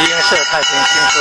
英社太平经书。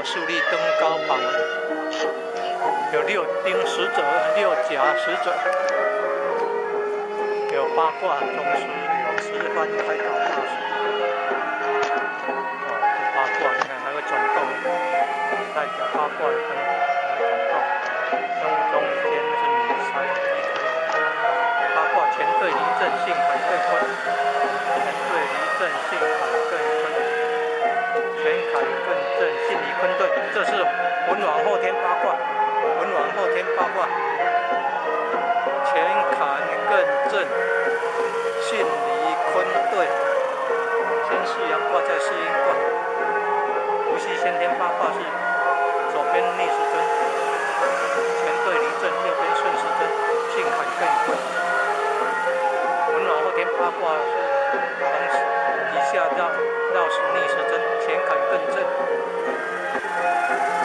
树立登高榜，有六丁使者、六甲使者，有八卦宗师，有十番开导大师。哦，这八卦你看还会转动，代表八卦的灯还会转动。灯中间是米筛一颗。八卦全队离正信凯更坤，全队离正信凯更坤。全凯更正信离坤队，这是文王后天八卦，文王后天八卦，全坎艮震巽离坤兑，先四阳卦再四阴卦，伏羲先天八卦是左边逆时针。坤。文王后天八卦是从以下绕绕时逆時針，乾坎艮震。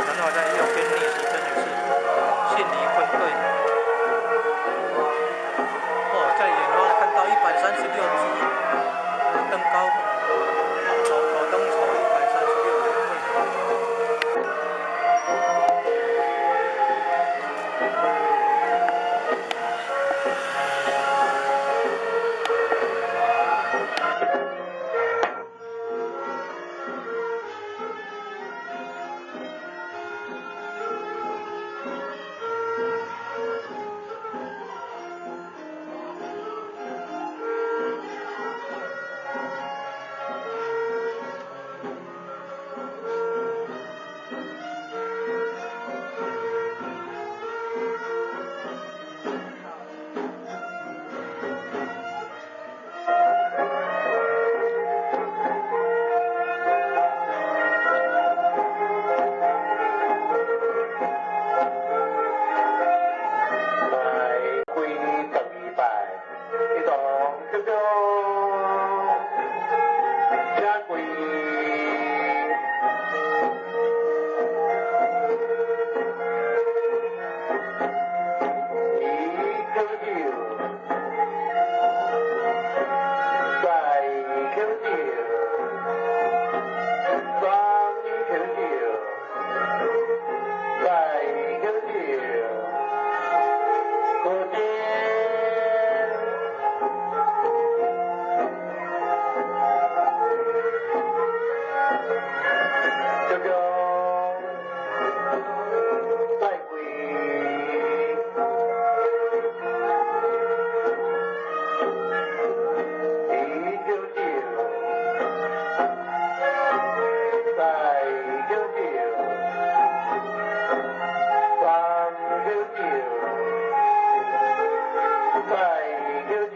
然後在右邊逆時針也是巽離坤兌。哦，在遠方看到136支登高，頭燈草136位。三九九，再九九。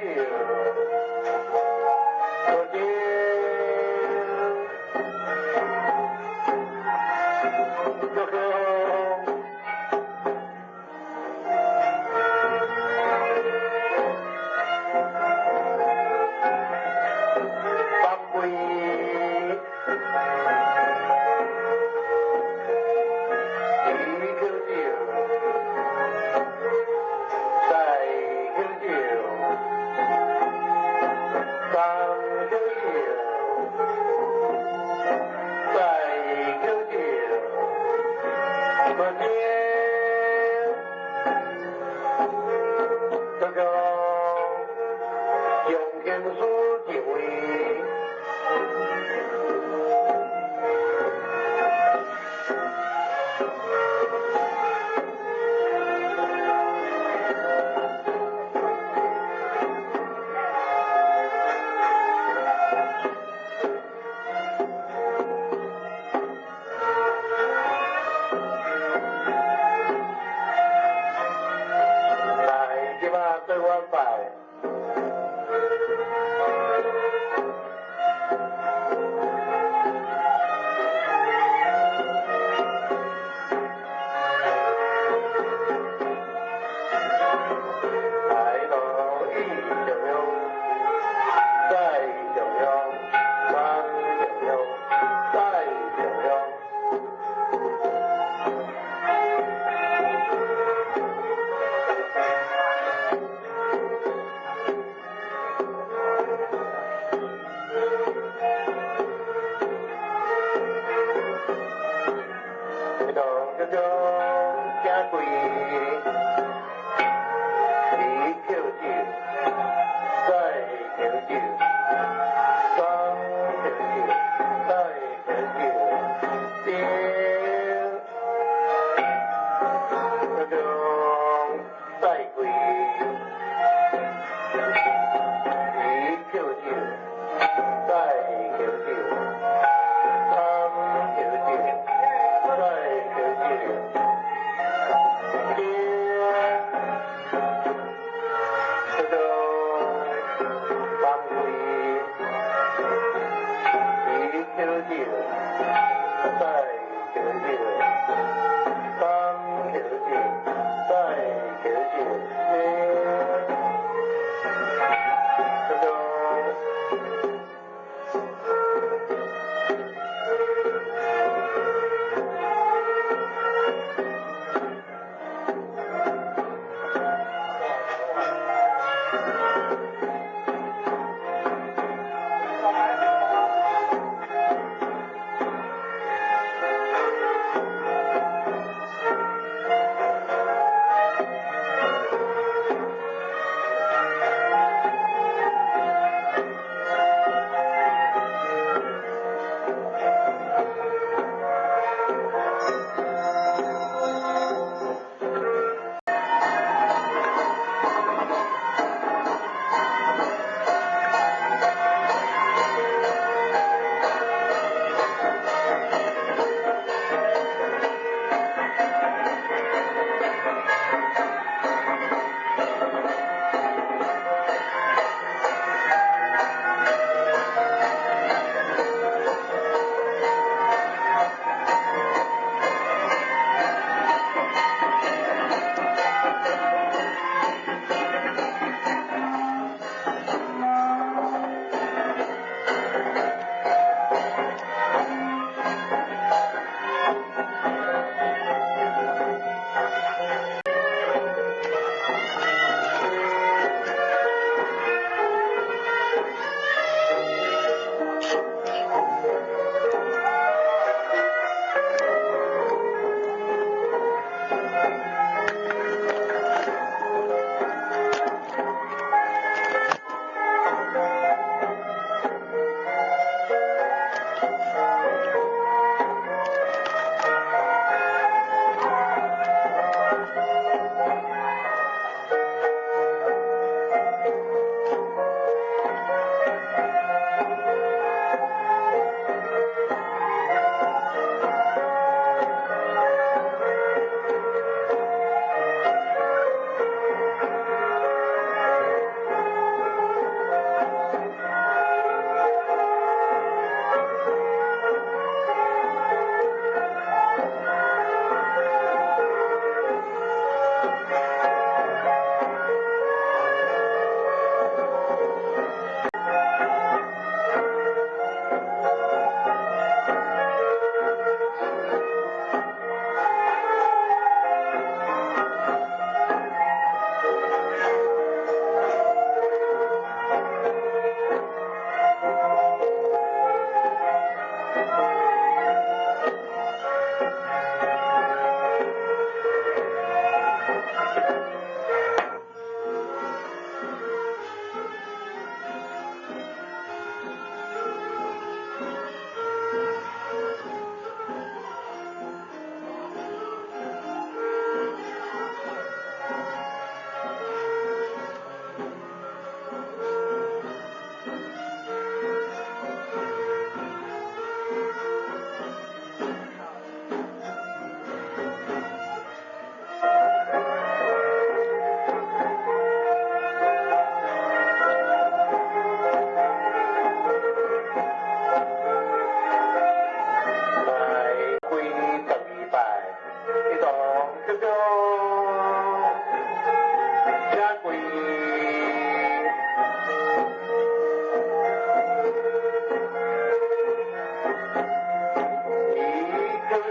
口酒，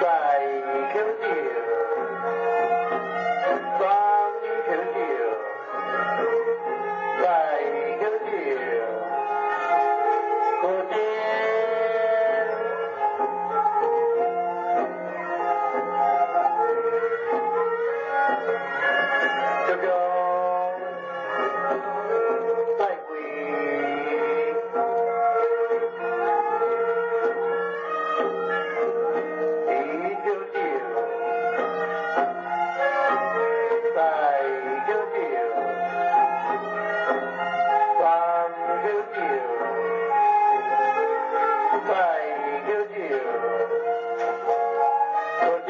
再口酒，三口酒，再口酒，可见。这个再跪，一口酒，再口酒，三口酒，再口酒，可见。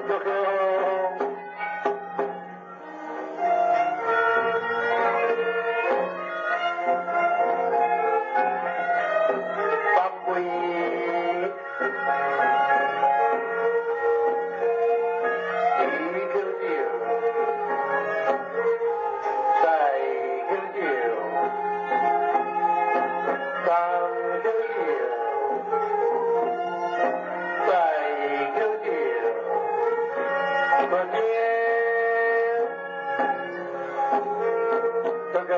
这个八跪，一口酒，再口酒，三口酒，再口酒，可见。这个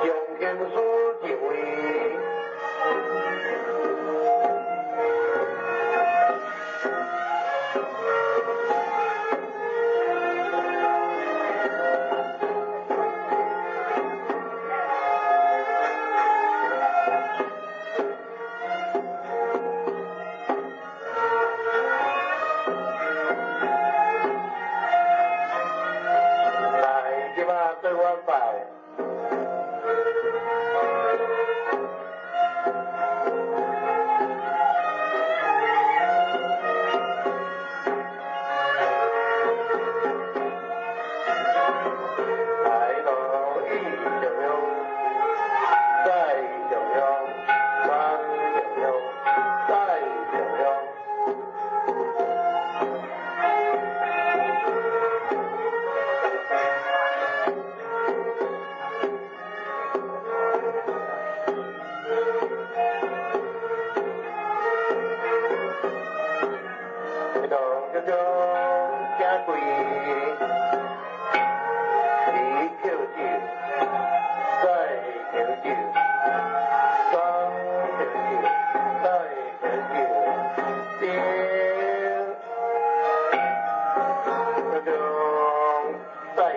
用经书一位。来，這擺對阮拜。